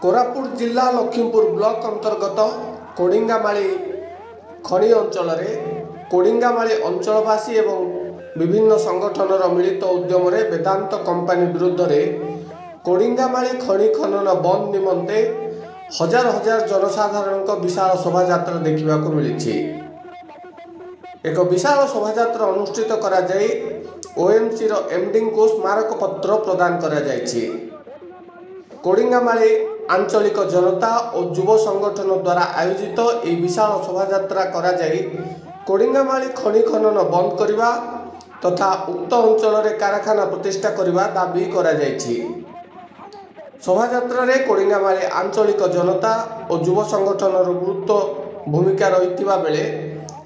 କୋରାପୁଟ ଜିଲ୍ଲା ଲକ୍ଷ୍ମୀପୁର ବ୍ଲକ ଅନ୍ତର୍ଗତ କୋଡ଼ିଙ୍ଗାମାଳି ଖଣି ଅଞ୍ଚଳରେ କୋଡ଼ିଙ୍ଗାମାଳି ଅଞ୍ଚଳବାସୀ ଏବଂ ବିଭିନ୍ନ ସଂଗଠନର ମିଳିତ ଉଦ୍ୟମରେ ବେଦାନ୍ତ କମ୍ପାନୀ ବିରୁଦ୍ଧରେ କୋଡ଼ିଙ୍ଗାମାଳି ଖଣି ଖନନ ବନ୍ଦ ନିମନ୍ତେ ହଜାର ହଜାର ଜନସାଧାରଣଙ୍କ ବିଶାଳ ଶୋଭାଯାତ୍ରା ଦେଖିବାକୁ ମିଳିଛି। ଏକ ବିଶାଳ ଶୋଭାଯାତ୍ରା ଅନୁଷ୍ଠିତ କରାଯାଇ ଓଏମ୍ସିର ଏମ୍ଡିଙ୍କୁ ସ୍ମାରକପତ୍ର ପ୍ରଦାନ କରାଯାଇଛି। କୋଡ଼ିଙ୍ଗାମାଳି ଆଞ୍ଚଳିକ ଜନତା ଓ ଯୁବ ସଂଗଠନ ଦ୍ୱାରା ଆୟୋଜିତ ଏହି ବିଶାଳ ଶୋଭାଯାତ୍ରା କରାଯାଇ କୋଡ଼ିଙ୍ଗାମାଳି ଖଣି ଖନନ ବନ୍ଦ କରିବା ତଥା ଉକ୍ତ ଅଞ୍ଚଳରେ କାରଖାନା ପ୍ରତିଷ୍ଠା କରିବା ଦାବି କରାଯାଇଛି। ଶୋଭାଯାତ୍ରାରେ କୋଡ଼ିଙ୍ଗାମାଳି ଆଞ୍ଚଳିକ ଜନତା ଓ ଯୁବ ସଂଗଠନର ଗୁରୁତ୍ୱ ଭୂମିକା ରହିଥିବା ବେଳେ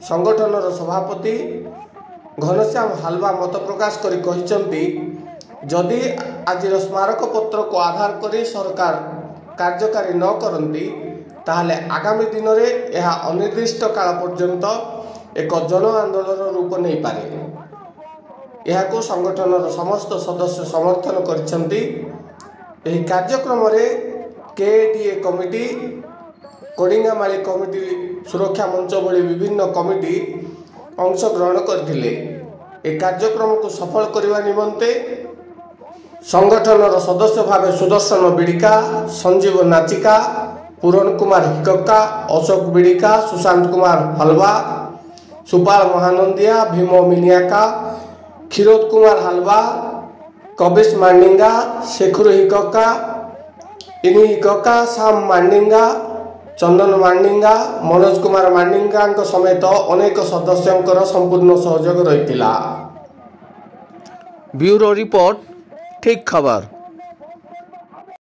ସଂଗଠନର ସଭାପତି ଘନଶ୍ୟାମ ହାଲବା ମତ ପ୍ରକାଶ କରି କହିଛନ୍ତି, ଯଦି ଆଜିର ସ୍ମାରକପତ୍ରକୁ ଆଧାର କରି ସରକାର କାର୍ଯ୍ୟକାରୀ ନ କରନ୍ତି, ତାହେଲେ ଆଗାମୀ ଦିନରେ ଏହା ଅନିର୍ଦ୍ଦିଷ୍ଟ କାଳ ପର୍ଯ୍ୟନ୍ତ ଏକ ଜନ ଆନ୍ଦୋଳନର ରୂପ ନେଇପାରେ। ଏହାକୁ ସଂଗଠନର ସମସ୍ତ ସଦସ୍ୟ ସମର୍ଥନ କରିଛନ୍ତି। ଏହି କାର୍ଯ୍ୟକ୍ରମରେ କେଏଡିଏ କମିଟି, କୋଡ଼ିଙ୍ଗାମାଳି କମିଟି, ସୁରକ୍ଷା ମଞ୍ଚ ଭଳି ବିଭିନ୍ନ କମିଟି ଅଂଶଗ୍ରହଣ କରିଥିଲେ। ଏହି କାର୍ଯ୍ୟକ୍ରମକୁ ସଫଳ କରିବା ନିମନ୍ତେ ସଂଗଠନର ସଦସ୍ୟ ଭାବେ ସୁଦର୍ଶନ ବିଡ଼ିକା, ସଞ୍ଜୀବ ନାଚିକା, ପୂରଣ କୁମାର ହିକକା, ଅଶୋକ ବିଡ଼ିକା, ସୁଶାନ୍ତ କୁମାର ହଲବା, ସୁପାଳ ମହାନନ୍ଦିଆ, ଭୀମ ମିନିଆକା, କ୍ଷୀରୋଦ କୁମାର ହାଲବା, କବିଶ ମାଣ୍ଡିଙ୍ଗା, ଶେଖରୁ ହିକକା, ଇନି ହିକକା, ଶ୍ୟାମ ମାଣ୍ଡିଙ୍ଗା, ଚନ୍ଦନ ମାଣ୍ଡିଙ୍ଗା, ମନୋଜ କୁମାର ମାଣ୍ଡିଙ୍ଗାଙ୍କ ସମେତ ଅନେକ ସଦସ୍ୟଙ୍କର ସମ୍ପୂର୍ଣ୍ଣ ସହଯୋଗ ରହିଥିଲା। ବ୍ୟୁରୋ ରିପୋର୍ଟ, ଠିକ୍ ଖବର।